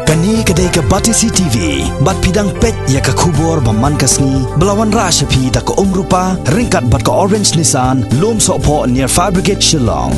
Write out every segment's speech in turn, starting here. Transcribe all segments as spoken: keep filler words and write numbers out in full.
Kane ka dei ka Batesi T V, bad phi dang peit ïa ka khubor ba man ka sngi, ba la wanrah sha phi da ka Umrupa, ryngkat bad ka Orange Nissan, Lumsohphoh near Fire Brigade Shillong.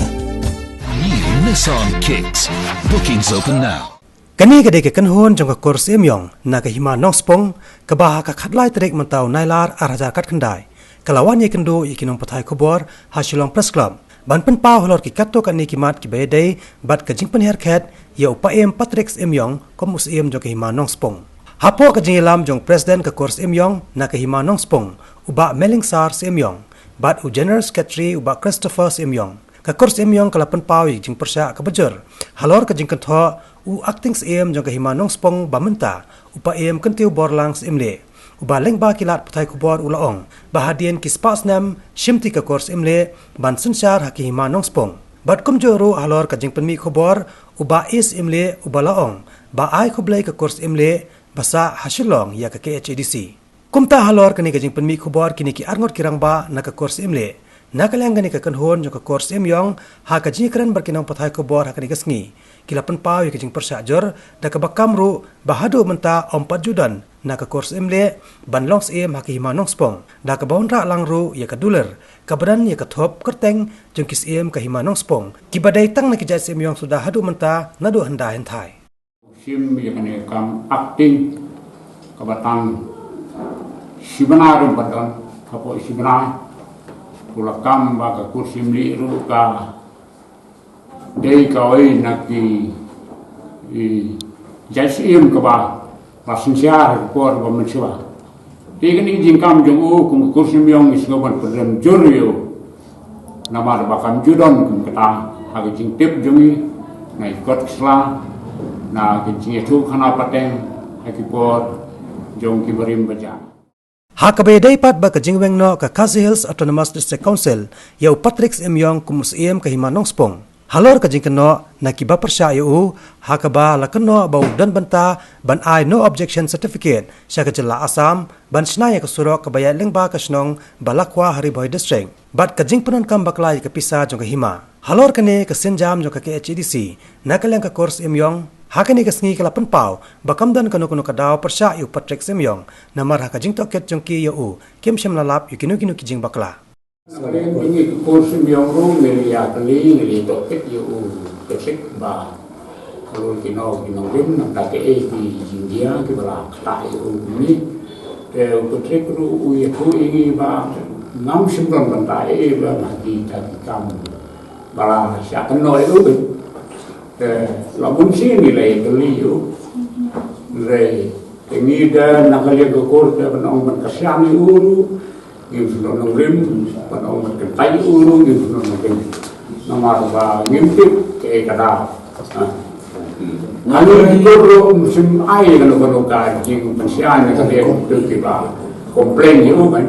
New Nissan Kicks. Bookings open now. Kane ka dei ka kynhun jong ka kur Siem Yong na ka Hima Nongspong, kaba ha ka khatlai tarik mynta u Nailar ar hajar khatkhyndai ka la wan ïakynduh ïa ki nongpathai khubor ha Shillong Press Club ban pynpaw halor ki katto katne ki mat kiba ïadei bad ka jingpynhiar khet ïa u Paiem Patrick Siem Yong kum u Siem jong ka Hima Nongspong. Hapoh ka jingïalam jong u President ka kur Siem Yong na ka Hima Nongspong, u Bah Melingsar Siem Yong, bad u General Secretary, u Bah Christopher Siem Yong, ka kur Siem Yong ka la pynpaw ïa ka jingpyrshah kaba jur halor ka jingkynthoh u Acting Siem jong ka Hima Nongspong ba mynta, u Paiem Kyntiew Borlang Syiemlieh, uba lyngba ki lad pathai khubor u la ong ba hadien ki spah snem shimti ka kur Syiemlieh ban synshar ha ka Hima Nongspong. Bad kumjuh ruh halor ka jingpynmih khubor, u Bah A Syiemlieh uba la ong ba ai khublei ka kur Syiemlieh ba sah ha Shillong ïa ka K H A D C. Kumta halor kane ka jingpynmih khubor kine ki arngut ki rangbah na ka kur Syiemlieh, na ka liang kane ka kynhun jong ka kur Siem Yong ha ka jingïakren bad ki nongpathai khubor ha kane ka sngi, ki la pynpaw ïa ka jingpyrshah jur da kaba kam ruh ba haduh mynta ym pat ju don na ka kur Syiemlieh ban long Siem ha ka Hima Nongspong, da kaba wanrah lang ruh ïa ka dulir kaba don ïa ka thup kyrteng jong ki Siem ka Hima Nongspong, kiba dei tang na ki jait Siem Yong suda haduh mynta naduh hyndai hynthai. Shim ïa kane ka kam acting kaba tang shi bnai ruh ym pat don, hapoh shi bnai u la kam ba ka kur Syiemlieh ruh ka dei kawei na ki, i, jait Siem kaba la synshar ha ka por ba mynshuwa. Te kane ka jingkam jong u kum ka kur Siem Yong ngi sngewbha ban pynrem jur ïa u. Namar ba kam ju don kum kata ha ka jingtip jong ngi, na ki kot ki sla, na ka jingïathuhkhana pateng ha ki por jong ki barim bajah. Ha kaba ïadei pat bad ka jingweng noh ka Khasi Hills Autonomous District Council ïa u Patrick Siem Yong kum u Siem ka Hima Nongspong. Halor ka jingkynnoh na kiba pyrshah ïa u, ha kaba la kynnoh ba u don bynta ban ai no objection certificate sha ka jylla Assam ban shna ïa ka surok kaba ïaid lyngba ka shnong Balakhwa ha Ri Bhoi District, bad ka jingpyndonkam bakla ïa ka pisa jong ka hima. Halor kane ka sienjam jong ka K H A D C, na ka liang ka kur Siem Yong, ha kane ka sngi ka la pynpaw ba kam don kano kano ka daw pyrshah ïa u Patrick Siem Yong, namar ha ka jingtohkit jong ki ïa u, kim shym la lap ïa kino kino ki jingbakla. Ka liang jong ngi ka kur Siem Yong ruh ngi ïa kylli, ngi ïa tohkit ïa u Patrick ba halor kino ki nongrim, nangta kaei ki jingjia kiba la ktah ïa u kumne. Te u Patrick ruh u ïathuh ïa ngi ba ngam shym don bynta ei ei ba ma ki ta ki kam ba la shah kynnoh ïa u. Te la bun sien ngi la ïa kylli ïa u. Hynrei te ngi da na ka liang ka kur te ban ong ban kyrshan ïa u ruh ngim shym don nongrim, ban ong ban kyntait ïa u ruh ngim shym don nongrim. Namar ba ngim tip kaei ka daw. Ha. Ngi ki kur ruh ngim shym ai kano kano ka jingpynshai na ka liang tu kiba complain ïa u ban.